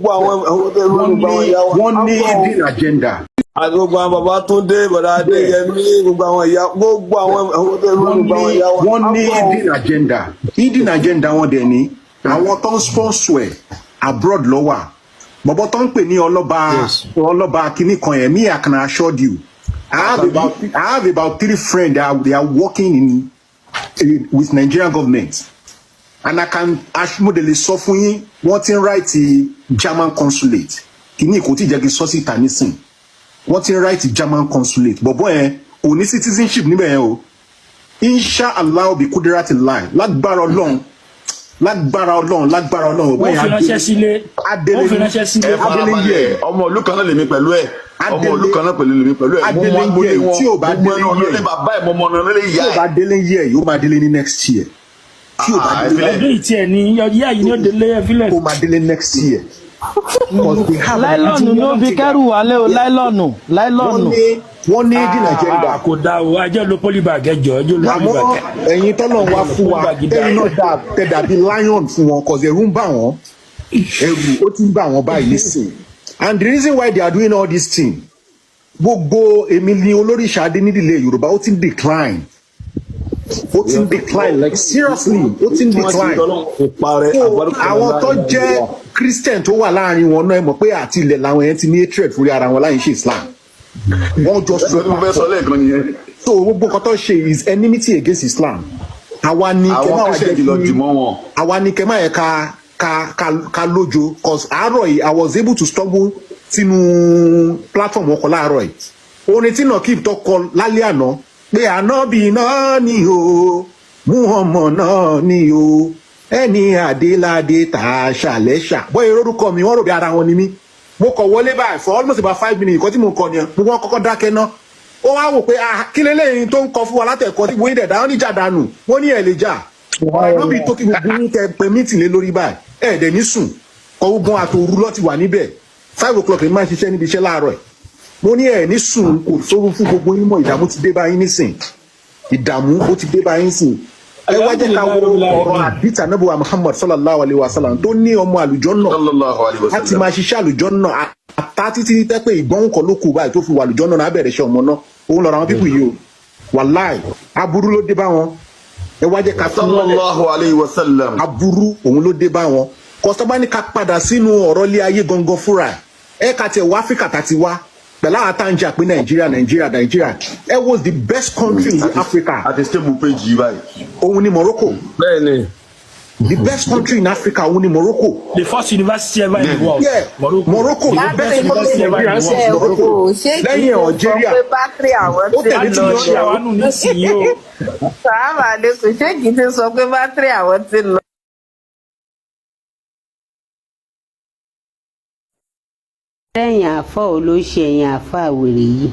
Gbogbo àwọn tó ń Wọ́n gbogbo àwọn ní ìyá wa. Wọ́n ní hidden agenda. Àti gbogbo àwọn bàbá Túndé, bàbá Adéyẹmí, gbogbo àwọn ìyá, gbogbo àwọn tó ń Wọ́n gbogbo àwọn ní ìyá wa. Wọ́n ní hidden agenda. Hidden agenda wọn dẹ̀ ní àwọn tó ń sponsor ẹ̀ abroad ló wà. Bọ̀bọ̀ tó ń pè ní ọlọ́ba, ọlọ́ba kìíní kan yẹn, me, I can assure you, I have about three friends that they are working in with Nigerian government, and I can, mo dẹ̀ lè sọ fún yín, wọ́n ti ń write German consulate. Kìíní kò tí ì jẹ́ kí n sọ síta nísìn. Wọ́n ti ń write German consulate. Bọ̀bọ̀ yẹn ò ní citizenship níbẹ̀ yẹn o. Insha Allah bi kudirati lai, lágbára Ọlọ́run, lágbára Ọlọ́run, lágbára Ọlọ́run, bọ̀bọ̀ Wọ́n yẹn fi ránṣẹ́ sílé. Adélé. Wọ́n fi ránṣẹ́ sílé. Ẹ farabalẹ̀, ọmọ ìlú kan náà lèmi pẹ̀lú ẹ̀, ọmọ ìlú kan náà pẹ̀lú lèmi pẹ̀lú ẹ̀. Mo Adélé mọ agboolé yẹ wọn, tí ò bá mo mọ délé ẹnu ọ̀nà yẹ ilé bàbá ẹ̀, mo mọ ọ̀nà ilé tí ìyá ò ẹ̀. bá délé yẹ, yóò máa délé ní next year. Tí ò bá Ah, délé, ẹ filẹ̀. Ọdún yìí tiẹ̀ ní yíyá yìí ní ó délé, ẹ filẹ̀. ó máa délé next year, because they have an Nylon ló fi kẹ́rù wálé o, nylon. Wọ́n Nylon. ní wọ́n ní hidden agenda. Ah, kò dáa o, ajẹ́ lo polybag, ẹjọ́ ẹjọ́ lo Àmọ́ polybag. ẹ̀yin tọ́lọ̀ wá fún wa, Polybag dáa. tẹ́yin náà dà, tẹ́ dàbí lion fún wọn, cause ẹ̀rù ń bà wọ́n, ẹ̀rù ó ti ń bà wọ́n báyìí nísìn. And the reason why they are doing all this thing, gbogbo èmi ni olóríṣà adé nídìílé Yorùbá, ó ti ń decline, ó ti ń decline, like seriously, ó ti ń decline. So àwọn tó jẹ́ Christian tó wà láàrin wọn náà, ẹ mọ̀ pé àti ilẹ̀ làwọn yẹn ti ní hatred fúri ara wọn láyé ṣe Islam, wọ́n jọ sọ. Mo fẹ́ sọ lẹ́ẹ̀kan nìyẹn. So gbogbo nǹkan tó ṣe is enmity against Islam. Àwa ni kẹ Àwọn máa wá Christian jẹ́ ti lọ kí dì mọ́ wọn. Àwa ni kẹ máa yẹ ká lójo, cause àárọ̀ yìí I was able to stumble sínú platform ọkọ̀ láàárọ̀ yìí. Orin tí Nakib tó kọ lálẹ́ àná pé ànábì náà ni o, Muhammad náà ni o, ẹni àdéládé tá a ṣàlẹ́ṣà bóyá orúkọ mi, wọ́n rò bí ara wọn ni mí. Mo kọ̀ wọlé báyìí for almost about 5 minutes. Nǹkan tí mo kọ nìyẹn. Gbogbo wọn kọ́kọ́ dákẹ́ ná. Ó wá wò pé, ah, kí leléyìí tó ń kọ fún wa látẹ̀kọ́ tí wọ́n ní dẹ̀dá, wọ́n ní jà dànù, wọ́n ní ẹ̀ lè jà. Ọ̀rọ̀ bí tó kí gbogbo yín kẹ pé meeting lé lórí báyìí, ẹ̀ dẹ̀ ní sùn kọ́. Gbogbo àtòru lọ́ ti wà níbẹ̀. 5 o'clock ní máa ń ṣiṣẹ́ níbi iṣẹ́ láàárọ̀ ẹ̀. Mo ní ẹ̀ ní sùn, kò sórun fún gbogbo yín mọ́. Ìdààmú ti dé bá yín nísìn, ìdààmú ó ti dé bá yín sìn. Ẹ wá jẹ́ ká wo ọ̀rọ̀ àdìtà nàbùwà Muhammad sallallahu alayhi wa sallam tó ní ọmọ àlùjànnà Sallallahu alayhi wa láti sallam. máa ṣiṣẹ́ àlùjànnà àtá títí tẹ́ pé ìgbọ́n kan ló kù báyìí tó fi wà àlùjànnà náà, bẹ̀rẹ̀ iṣẹ́ ọmọ náà. Òun lọ́rọ̀ àwọn people yìí o. Wàláì, aburú ló dé bá wọn. Ẹ wá jẹ́ ká fi wọ́n lẹ̀. Sallallahu alayhi wa sallam. Aburú òun ló dé bá wọn. Kọ́sọ́bá ní ká padà sínú ọ̀rọ̀ ilé ayé gangan fúnra ẹ̀, ká tiẹ̀ wá Áfíríkà tá ti wá pẹ̀lú àwọn tá à ń jà pé Nàìjíríà, Nàìjíríà, Nàìjíríà. Ẹ wo the best country in Africa, Àti stable page yìí báyìí. òun ni Morocco. Bẹ́ẹ̀ni. The best country in Africa, òun ni Morocco. The first university ever in the world. Yeah. Morocco. Morocco, The the best best university ever in the country world. Morocco. Ṣé kìí Lẹ́yìn ṣe sọ Algeria. pé battery àwọn Ó ti tẹ̀lé ń tí lọ wọ́n Ṣé àwa nù nísìnyí o. Sàlámà lẹ́kùn, ṣé kìí ṣe sọ pé battery àwọn ti ń lọ. Lẹ́yìn àáfà olóṣì, ẹ̀yìn àáfà wèrè yìí,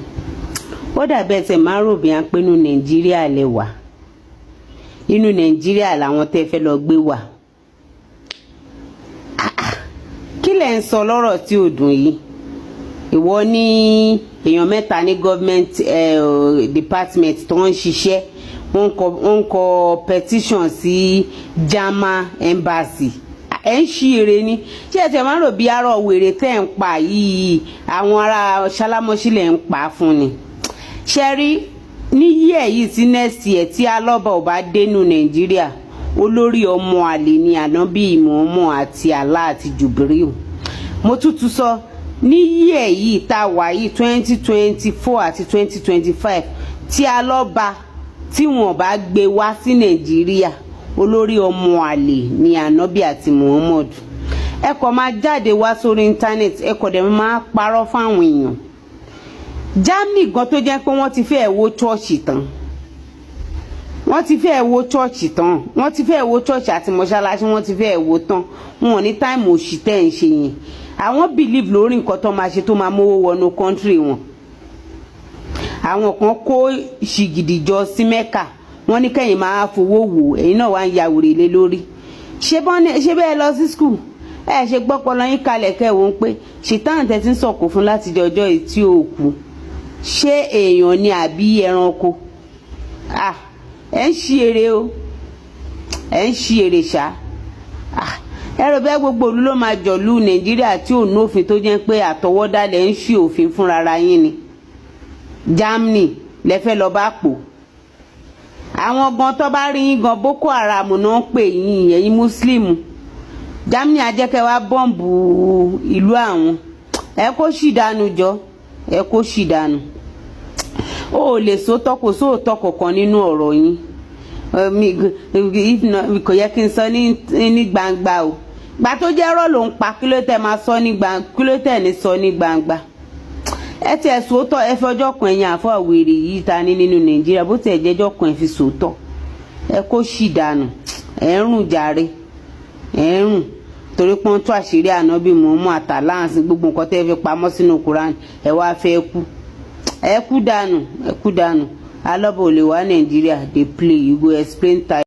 ó dàbí ẹsẹ̀ máa ń rò bí wọ́n pé inú Nàìjíríà lẹ wà, inú Nàìjíríà làwọn tẹ́ fẹ́ lọ gbé wà. Ah, ah. Kí lẹ̀ ń sọ lọ́rọ̀ tí ò dùn yìí? Ìwọ ní èèyàn mẹ́ta ní government department tó ń ṣiṣẹ́, wọ́n ń kọ petition sí German embassy. Ẹ̀ ń ṣí eré ni. Ṣé ẹ tẹ̀ máa ń rò bí arọ wèrè tẹ́ ń pa yìí, àwọn ará ṣálámọ́sílẹ̀ ń pa fún ni? Ṣe rí ní yíẹ̀ yìí sí next year, tí alọ́ba ò bá dénú Nàìjíríà, olórí ọmọ àlè ni ànábì ìmọ̀ọ́mọ̀ àti Allah àti Jubril. Mo tútù sọ ní yíẹ̀ yìí tá a wà yìí, 2024 àti 2025, tí alọ́ba tí wọn bá gbé wá sí Nàìjíríà, olórí ọmọ àlè ni ànábì àti Muhammad. Ẹ kò máa jáde wá sórí internet, ẹ kò dẹ̀ máa parọ́ fáwọn èèyàn. Germany gan tó jẹ́ pé wọ́n ti fẹ́ẹ̀ wó chọ́ọ̀chì tán, wọ́n ti fẹ́ẹ̀ wó chọ́ọ̀chì tán, wọ́n ti fẹ́ẹ̀ wó chọ́ọ̀chì àti mọ́ṣáláṣí, wọ́n ti fẹ́ẹ̀ wó tán. Wọn ò ní time òṣì tẹ́ ń ṣe yẹn. Àwọn believe lórí nǹkan tó máa ṣe tó máa mówó wọnú country wọn. Àwọn kan kó ṣìgìdì jọ sí Mẹ́kà, wọ́n ní kẹ́yìn máa fowó wò, ẹ̀yin náà wá ń ya wèrè lé lórí. Ṣé bẹ́ẹ̀ lọ sí school, ẹ ṣe gbọ́pọlọ yín kalẹ̀ kẹ́ wò ó pé ṣìtàn tẹ́ ti ń sọ̀kò fún láti jẹ ọjọ́ yìí tí ò kú, ṣé èèyàn ni àbí ẹranko? Ah, ẹ ń ṣí eré o, ẹ ń ṣí eré ṣá. Ah, Ẹ rò bẹ́ẹ̀, gbogbo ìlú ló máa jọ̀lú Nàìjíríà tí ò nófin, tó jẹ́ pé àtọwọ́dá lẹ̀ ń ṣe òfin fúnra yín ni. Germany lẹ fẹ́ lọ bá pò àwọn gan tó bá rí yín gan, Boko Haram náà ń pè yín. Ẹ̀yin Muslim Germany, ajẹ́kẹ́ wá bọ́ǹbù ìlú àwọn. Ẹ kó sì dànù jọ, ẹ kó sì dànù. Ó lè sótọ́, kò sóòótọ́ kankan nínú ọ̀rọ̀ yín. If not, kò yẹ kí n sọ ní gbangba o. Gbà tó jẹ́ rọ́ ló ń pa, kí ló tẹ̀ máa sọ ní gbangba? Kí ló tẹ̀ ní sọ ní gbangba? Ẹ tiẹ̀ sòótọ́, ẹ fi ọjọ́ kan. Ẹ̀yìn àfọ àwèrè yìí ta ní nínú Nàìjíríà, bó tiẹ̀ jẹ́jọ́ kan, ẹ fi sòótọ́. Ẹ kó sì dànù. Ẹ ń rùn jàre, ẹ ń rùn torí pọ́n tó àṣírí ànábì mọ́mọ́ àtàláǹsì, gbogbo nǹkan tẹ́ fi pamọ́ sínú Quran. Ẹ wá fẹ́ kú, ẹ kú dànù, ẹ kú dànù. Alọ́bọ̀ ò lè wá Nàìjíríà. Dey play, you go explain tire.